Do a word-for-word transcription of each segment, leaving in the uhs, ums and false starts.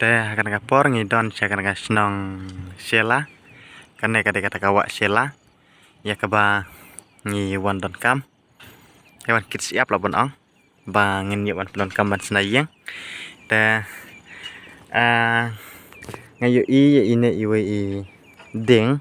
Te ha kane ka por ngi don sha kane ka shnong Shela. Kane ka dei kata ka wah Shela ïa kaba ngi wan donkam. Ïa wan kit shyiap lah ban ong ba ngin ïa wan pyndonkam ban shna ïing. Te ah, nga ïohi ïa ine iwei i dieng.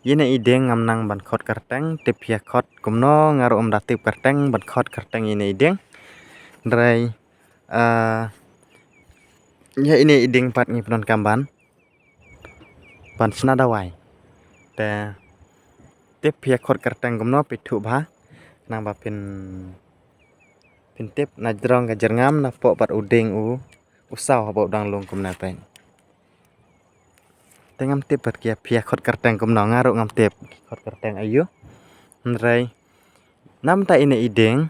Ine i dieng ngam nang ban khot kyrteng, tip ïa khot kumno nga ruh ym da tip kyrteng ban khot kyrteng ine i dieng. Hynrei ah, ïa ine i dieng pat ngi pyndonkam ban ban shna dawai. Te tip ïa khot kyrteng kumno phi thuh bha, khnang ba phin phin tip na jrong ka jyrngam na poh pat u dieng u u saw haba u dang lung kumne peit. Te ngam tip pat ki ïa phi ïa khot kyrteng kumno, nga ruh ngam tip ki khot kyrteng aïu. Hynrei namta ine i dieng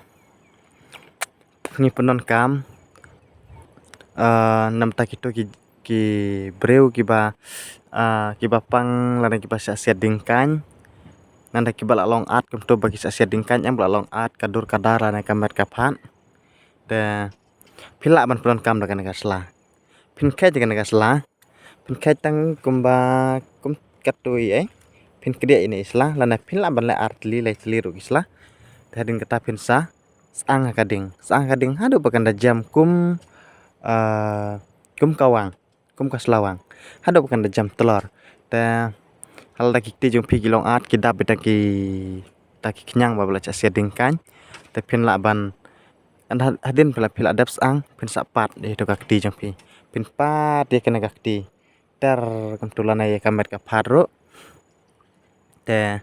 ngi pyndonkam ah, namta kito ki ki briew kiba ah, kiba pang lane kiba shah siat dieng kaiñ. Nanda kiba la long at kumto ba ki shah siat dieng kaiñ, em, ba la long at ka dur ka dar lane ka met ka phad. Te phi lah ban pyndonkam da kane ka sla. Phin kheit da kane ka sla. Phin kheit tang kumba kum katto i ei. Phin kdiah ine i sla lane phin lah ban leh ar tylli lai tylli ruh ki sla. Te hadien kata phin sa syang ha ka dieng, syang ha ka dieng haduh ba kan da jem kum ah, kum ka wang, kum ka sla wang, haduh ba kan da jem tlor. Te halor da ki kti jong phi ki long at, ki dap beit da ki, da ki khñiang ba la shah siat dieng kaiñ. Te phin lah ban, hadien phi la, phi la dep syang, phin sa pat ïa kito ka kti jong phi. Phin pat ïa kane ka kti ter kumto lane ïa ka met ka phad ruh. Te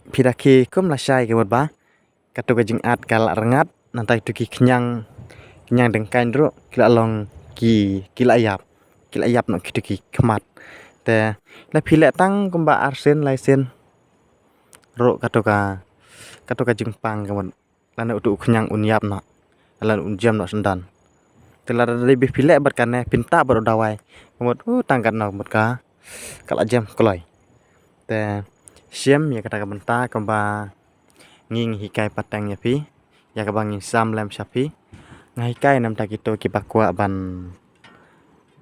phi da khie kum lashai ka mut ba kato ka jingat ka la rngat, nangta kito ki khñiang, khñiang dieng kaiñ ruh ki la long ki, ki la ïap, ki la ïap noh kito ki khmat. Te lada phi leh tang kumba ar sien lai sien ruh kato ka, kato ka jingpang ka mut lane uto u khñiang un ïap noh, lane un jem noh syndon. Te lada dei ba phi leh bad kane phin tah bad u dawai, ka mut u tang katno ka mut ka, ka la jem kloi. Te shim ïa kata ka bynta kumba ngi ngi hikai pateng ïa phi, ïa kaba ngi sam lem sha phi. Nga hikai namta kito kiba kwah ban,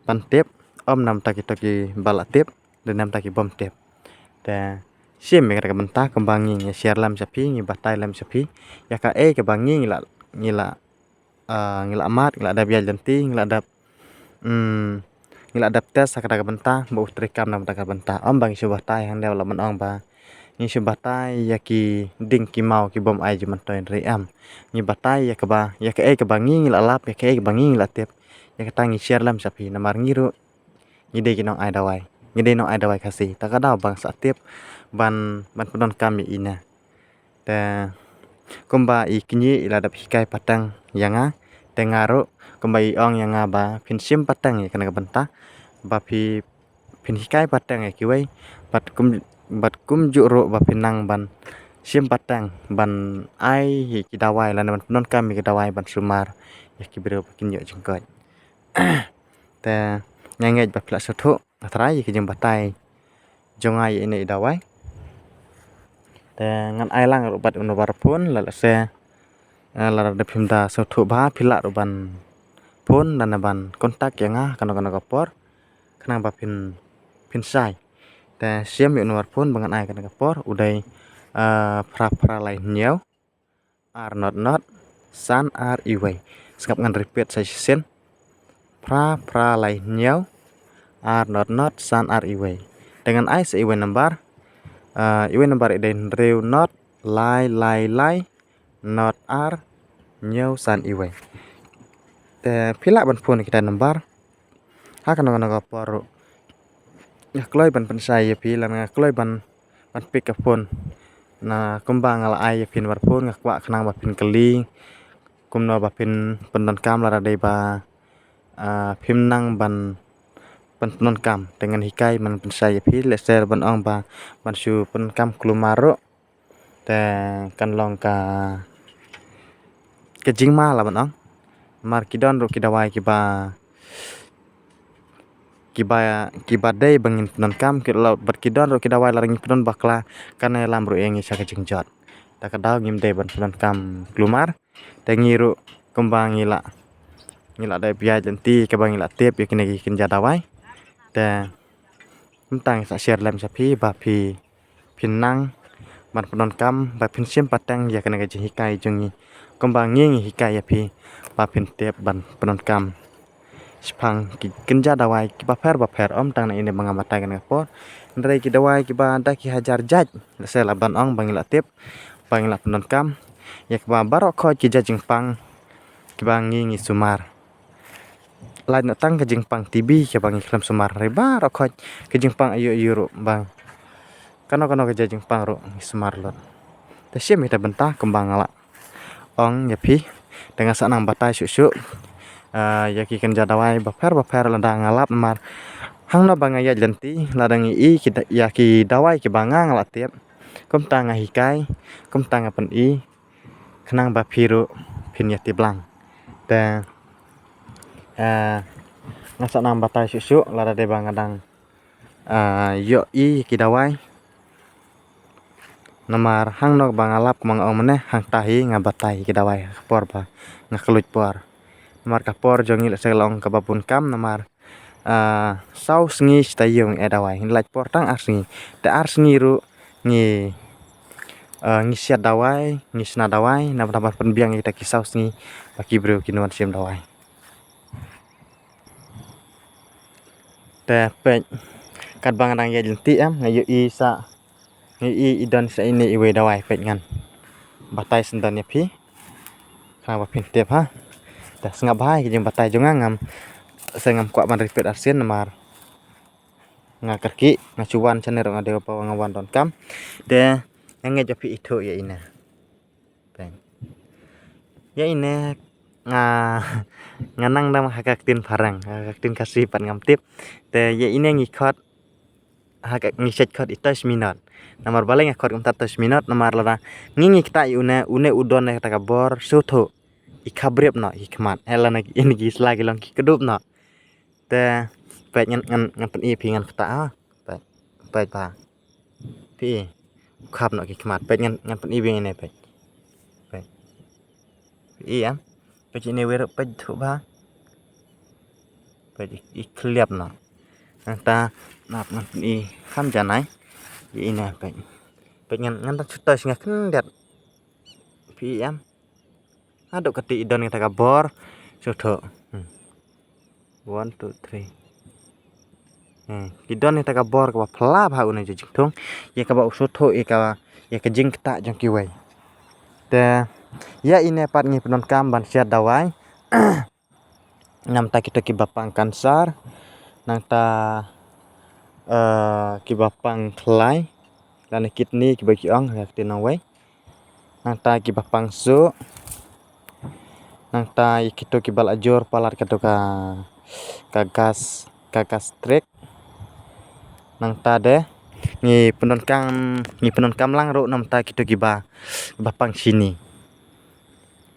ban tip, ym namta kito kiba la tip, de namta ki bym tip. Te shim ïa kata ka bynta kumba ngi ngi share lem sha phi, ngi batai lem sha phi ïa kaei kaba ngi ngi la, ngi la ah, ngi la mad, ngi la dep ïaid lynti, ngi la dep, mm, ngi la dep test ha kata ka bynta, ba u treikam na kata ka bynta. Ym ba ngi shu batai hangne, la ban ong ba ngi shu batai ïa ki dieng ki maw ki bym ai jingmyntoi, hynrei em. Ngi batai ïa kaba, ïa kaei kaba ngi ngi la lap, ïa kaei kaba ngi ngi la tip. Ïa kata ngi share lem sha phi, namar ngi ruh ngi dei ki nong ai dawai. Ngi dei nong ai dawai Khasi. Ta ka daw ba nga sa tip ban, ban pyndonkam ïa ine. Te kumba i kñi i la dep hikai pateng ïa nga, te nga ruh kumba i ong ïa nga ba phin shim pateng ïa kane ka bynta, ba phi, phin hikai pateng ïa kiwei, bad kum, bad kumjuh ruh ba phin nang ban shim pateng ban ai ïa ki dawai lane ban pyndonkam ïa ki dawai ban sumar ïa ki briew ba kin ïoh jingkoit. Te nga ngeit ba phi la sngewthuh, nga tharai ïa ki jingbatai jong nga ïa ine i dawai. Te ngan ai lang ruh bad u number phone, lada se, eh, lada phim da sngewthuh bha phi lah ruh ban phone lane ban contact ïa nga kano kano ka por, khnang ba phin, phin shai. Te shim ïa u number phone ba ngan ai kane ka por, u dei, eh, phra phra lai hynñiew ar not not san ar iwei. Sngap ngan repeat sa shisien. Phra phra lai hynñiew ar not not san ar iwei. Te ngan ai sa iwei number. Ah, iwei number i dei hynriew not lai lai lai not ar hynñiew san iwei. Te phi lah ban phone kita number ha kano kano ka por ruh. Nga kloi ban pynshai ïa phi lane nga kloi ban, ban pick ka phone. Na kumba nga la ai ïa phi number phone, nga kwah khnang ba phin kylli kumno ba phin pyndonkam, lada dei ba, ah, phim nang ban pyn, pyndonkam, te ngan hikai ban pynshai ïa phi. Lehse ban ong ba ban shu pyndonkam kulmar ruh, te kan long ka, ka jingma lah ban ong. Namar ki don ruh ki dawai kiba, kiba, kiba dei ba ngin pyndonkam, ki la, bad ki don ruh ki dawai lada ngi pyndon bakla kan ïalam ruh ïa ngi sha ka jingjot. Ta ka daw ngim dei ban pyndonkam kulmar. Te ngi ruh kumba ngi la, ngi la dep ïaid lynti kaba ngi la tip ïa kine ki kynja dawai. Te mynta ngi sa share lem sha phi ba phi phin nang ban pyndonkam ba phin shim pateng ïa kane ka jinghikai jong ngi. Kumba ngi ngi hikai ïa phi ba phin tip ban pyndonkam shaphang ki kynja dawai kiba pher ba pher, ym tang na ine ba nga batai kane ka por. Hynrei ki dawai kiba da ki hajar jait, lehse lah ban ong ba ngi la tip ba ngi la pyndonkam ïa kiba baroh khoit ki jait jingpang kiba ngi ngi sumar. Lait na tang ka jingpang T B kaba ngi khlem sumar, hynrei baroh khoit ka jingpang aïu aïu ruh, ba kano kano ka jait jingpang ruh ngi sumar lut. Te shim ïa kita bynta kumba nga la ong ïa phi. Te nga sa nang batai shuh shuh, ah, ïa ki kynja dawai ba pher ba pher lada nga lap namar hangno ba nga ïaid lynti lada ngi i ki da-, ïa ki dawai kiba nga nga la tip, kumta nga hikai, kumta nga pyni, khnang ba phi ruh phin ïa tip lang. Te, eh, nga sa nang batai shuh shuh lada dei ba nga dang, eh, ïoh i ki dawai. Namar hangno ba nga lap kumba nga ong mynne, hangta hi nga batai ki dawai ha ka por ba nga khlem leit por. Namar ka por jong ngi lehse ka long kaba bun kam, namar ah, saw sngi shi taïew ngi ai dawai, ngi lait por tang ar sngi. Te ar sngi ruh ngi, ah, ngi siat dawai, ngi shna dawai, namar ban pynbiang ïa kita ki saw sngi ba ki briew kin wan shim dawai. Te peit, katba nga dang ïaid lynti em, nga ïohi sa, nga ïohi i don sa ine iwei dawai, peit ngan batai shen don ïa phi. Khnang ba phin tip ha. Te sngap bha ïa ki jingbatai jong nga, ngam, sa ngam kwah ban repeat arsien namar nga kyrkieh, nga shu wan shane ruh nga dei ba nga wan donkam. Te nga ngeit ba phi ithuh ïa ine. Peit. Ïa ine nga, nga nang dang ha ka ktien phareng, ha ka ktien Khasi pat ngam tip. Te ïa ine ngi khot, ha ka, ngi shait khot i tosh minot. Namar balei nga khot kumta tosh minot, namar lada ngi ngi ktah ïa une, une u don ïa kata ka bor sngewthuh. I khabrip noh ki khmat. Hela na ki, ine ki sla ki long ki kdup noh. Te peit ngan, ngan, ngan pyni phi ngan ktah ha. Peit, peit bha. Phi i, u khap noh ki khmat. Peit ngan, ngan pyni biang ine, peit. Peit. Phi i em. Peit ine wei ruh, peit thuh bha. Peit i, i khliap noh. Nangta nap ngan pyni kham janai. Ïa ine peit. Peit ngan, ngan dang shu tosh nga khyndiat. Phi i em. Haduh kata i don ïa kata ka bor sngewthuh. Hmm. One, two, three. Hmm. Ki don ïa kata ka bor kaba phylla bha une u jingthung. Ïa kaba u sngewthuh ïa ka, ïa ka jingktah jong kiwei. Te ïa ine pat ngi pyndonkam ban siat dawai. Namta kito kiba pang kansar, nangta, eh, kiba pang khlai, lane kidney kiba ki ong ha ka ktien nongwei. Nangta kiba pang suh, nangta ïa kito kiba la jur palat kato ka, ka gas, ka gastric. Nangta de ngi pyndonkam, ngi pyndonkam lang ruh namta kito kiba, kiba pang shini.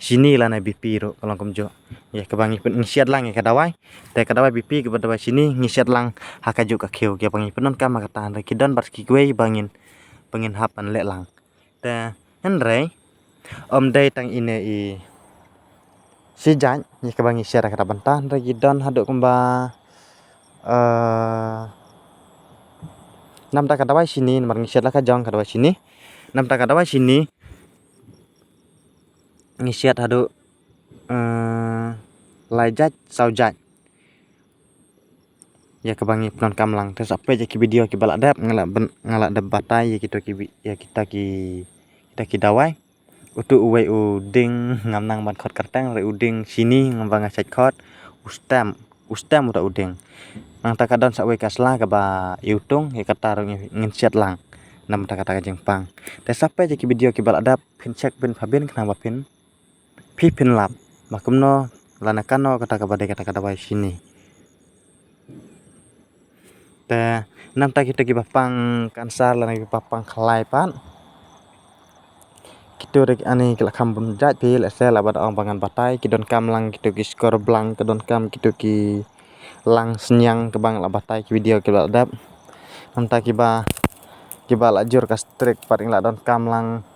Shini lane B P ruh ka long kumjuh. Ïa kaba ngi pyn-, ngi siat lang ïa ka dawai. Te ka dawai B P kaba dawai shini ngi siat lang ha kajuh ka khiew, ïa kaba ngi pyndonkam ha kata, hynrei ki don bad kiwei ba ngin, ba ngin hap ban leh lang. Te hynrei ym dei tang ine i shi jait ïa kaba ngi siat ha kata bynta, hynrei ki don haduh kumba, eh, namta ka dawai shini, namar ngi siat la ka jong ka dawai shini. Namta ka dawai shini ngi siat haduh, eh, lai jait, saw jait. Ïa kaba ngi pyndonkam lang. Te sa peit ïa ki video kiba la dep, nga la ban, nga la dep batai ïa kito ki bi-, ïa kita ki, kita ki dawai. Utu uwei u dieng, ngam nang ban khot kyrteng, hynrei u dieng shini ngam ba nga shait khot, u stem, u stem uta u dieng. Nangta ka don sa uwei ka sla kaba iwtung, ïa kata ruh ngi, ngin siat lang. Namta kata ka jingpang. Te sa peit ïa ki video kiba la dep, phin check phin phabin khnang ba phin, phi phin lap ba kumno lane kano kata kaba dei kata ka dawai shini. Te namta kito kiba pang kansar lane kiba pang khlai pat, kito de ani ki la kham bun jait phi, lehse lah ban ong ba ngan batai, ki donkam lang kito ki shkor blang, ki donkam kito ki lang synñiang kaba nga la batai ki video kiba la dep. Namta kiba, kiba la jur gastric pat ngi la donkam lang.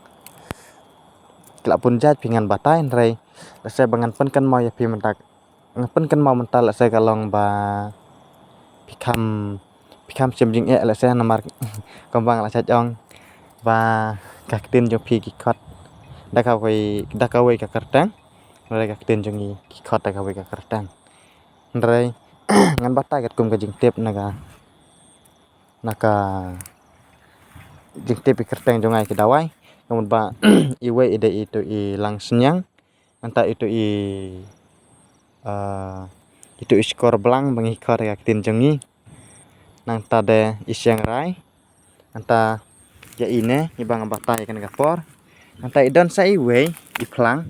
Ki la bun jait phi, ngan batai hynrei lehse ba ngan pynkynmaw ïa phi mynta Nga pynkynmaw mynta lehse ka long ba phi kham, phi kham shim jingeh lehse namar kumba nga la shait ong ba ka ktien jong phi ki khot da kawei, da kawei ka kyrteng. Hynrei ka ktien jong ngi ki khot da kawei ka kyrteng. Hynrei ngan batai katkum ka jingtip na ka, na ka jingtip i kyrteng jong nga ïa ki dawai. Ka mut ba iwei i dei itu i Langsniang, nangta itu i, ah, itu i Shkorblang ba ngi khot ha ka ktien jong ngi. Nangta de i Shangrai. Nangta ïa ine, ngi ba nga batai kane ka por. Nangta i don sa iwei i Phlang.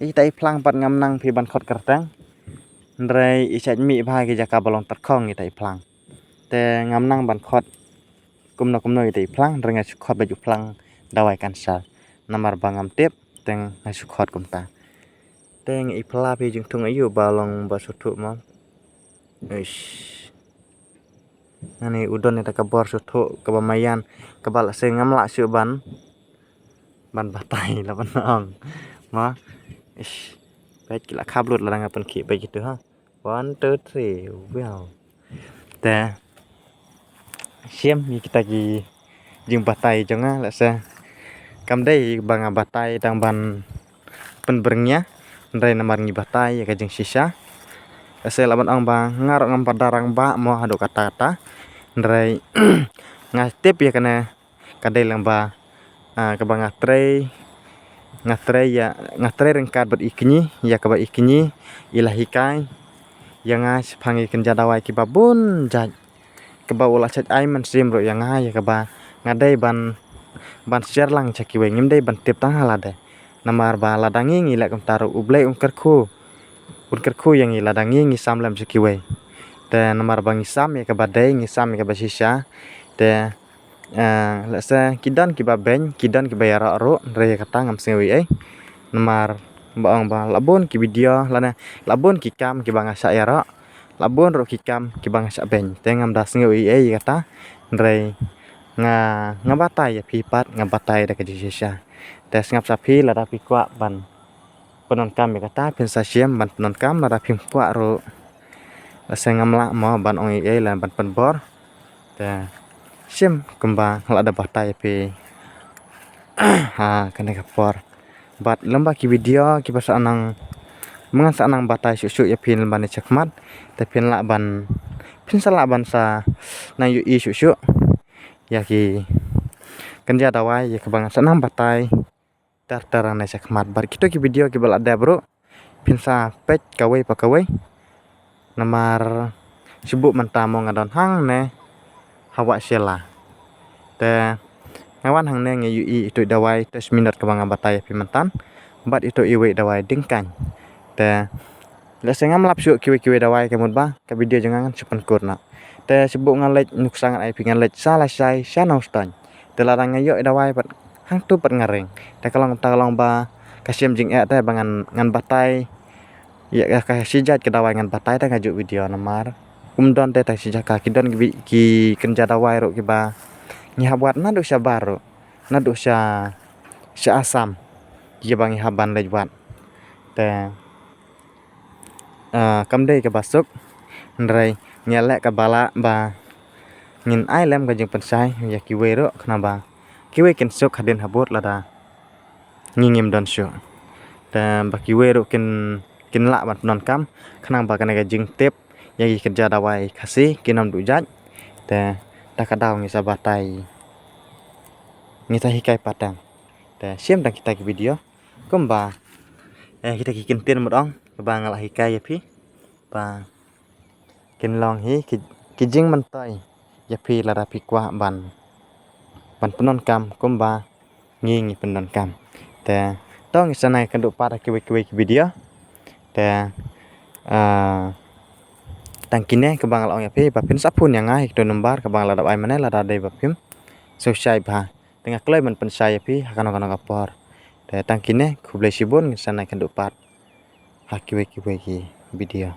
Ita i Phlang pat ngam nang phi ban khot kyrteng. Hynrei i shait mih bha ki jaka ba long tyrkhong ita i Phlang. Te ngam nang ban khot kumno kumno ita i Phlang, hynrei nga shu khot ba ju Phlang dawai cancer. Namar ba ngam tip, te nga shu khot kumta. Te nga i Phlang phi jingthung aïu ba long ba suthuh mo. Ish. Ngani u don ita ka bor suthuh kaba maïan, kaba lehse ngam lah shuh ban, ban batai la ban ong. Mo. Ish. Peit ki la khap lut la dang pynkhih peit kitu ha. One, two, three. Wow. Te shim ïa kita ki jingbatai jong nga lehse kam dei ba nga batai tang ban pynbyrngia, hynrei namar ngi batai ïa ka jingshisha. Lehse la ban ong ba nga ruh ngam pat da rangbah mo haduh katta katta. Hynrei nga tip ïa kane ka dei lang ba, ah, kaba nga trei, nga trei ïa, nga trei ryngkat bad i kñi, ïa kaba i kñi i la hikai ïa nga shaphang ïa ki kynja dawai kiba bun jait. Kaba u la shait ai mynsiem ruh ïa nga, ïa kaba nga dei ban, ban share lang sha kiwei, ngim dei ban tip tang ha lade. Namar ba lada ngi ngi leh kumta ruh U Blei un kyrkhu, un kyrkhu ïa ngi lada ngi ngi sam lem sha kiwei. Te namar ba ngi sam ïa kaba dei, ngi sam ïa kaba shisha. Te, eh, lehse ki don kiba beiñ, ki don kiba ïaroh ruh, hynrei ïa kata ngam sngew ei ei. Namar ba ong ba la bun ki video, lane la bun ki kam kiba nga shah ïaroh, la bun ruh ki kam kiba nga shah beiñ. Te ngam da sngew ei ei ïa kata, hynrei nga, nga batai ïa phi pat, nga batai da ka jingshisha. Te sngap sa phi lada phi kwah ban pyndonkam ïa kata, phin sa shim ban pyndonkam, lada phim kwah ruh. Lehse ngam lah mo ban ong ei ei lane ban pynbor. Te shim kumba nga la da batai ïa phi ha kane ka por. Bad lem bad ki video kiba sa nang, ba ngan sa nang batai shuh shuh ïa phi lem bad ne shakhmat. Te phin lah ban, phin sa lah ban sa nang ïohi shuh shuh ïa ki kynja dawai ïa kaba ngan sa nang batai ter ter ne shakhmat. Bad kito ki video kiba la dep ruh phin sa peit kawei pa kawei. Namar shu buh mynta mo nga don hangne ha Wahshela. Te nga wan hangne nga ïohi itu i dawai test minot kaba nga batai ïa phi mynta. Bad itu iwei i dawai dingkaiñ. Te lehse ngam lap shuh kiwei kiwei dawai ka mut ba ka video jong nga ngan shu pynkut noh. Te shu buh nga leit nuksa ngan ai phi, ngan leit sha lashai sha Nongstoiñ. Te lada nga ïoh i dawai pat hangtu pat nga ring. Te ka long, te ka long ba ka shim jingeh te ba ngan, ngan batai ïa ka, ka shi jait ka dawai ngan batai te ka juk video namar um don te, te shi jaka ki don ki bi-, ki kynja dawai ruh kiba ngi hap wad naduh shabar ruh, naduh sha, sha Assam kiba ngi hap ban leit wad. Te, ah, kam dei kaba suk, hynrei ngi leh kaba lah ba ngin ai lem ka jingpynshai ïa kiwei ruh khnang ba kiwei kin suk hadien habud lada ngi ngim don shuh. Te ba kiwei ruh kin, kin lah ban pyndonkam khnang ba kane ka jingtip ïa ki kynja dawai Khasi kin ym duh jait. Te da ka daw ngi sa batai, ngi sa hikai pateng. Te shim tang kita ki video kumba, eh, kita ki kyntien mut ong kaba nga la hikai ïa phi ba kin long hi ki, ki jingmyntoi ïa phi lada phi kwah ban, ban pyndonkam kumba ngi ngi pyndonkam. Te to ngin sa nang ïakynduh pat ha kiwei kiwei ki video. Te, ah, tang kine kaba nga la ong ïa phi ba phin sa phone ïa nga ha kito number kaba nga la dep ai mynne lada dei ba phim sngewshai bha. Te nga kloi ban pynshai ïa phi ha kano kano ka por. Te tang kine, khublei shibun, ngin sa nang ïakynduh pat ha kiwei kiwei ki video.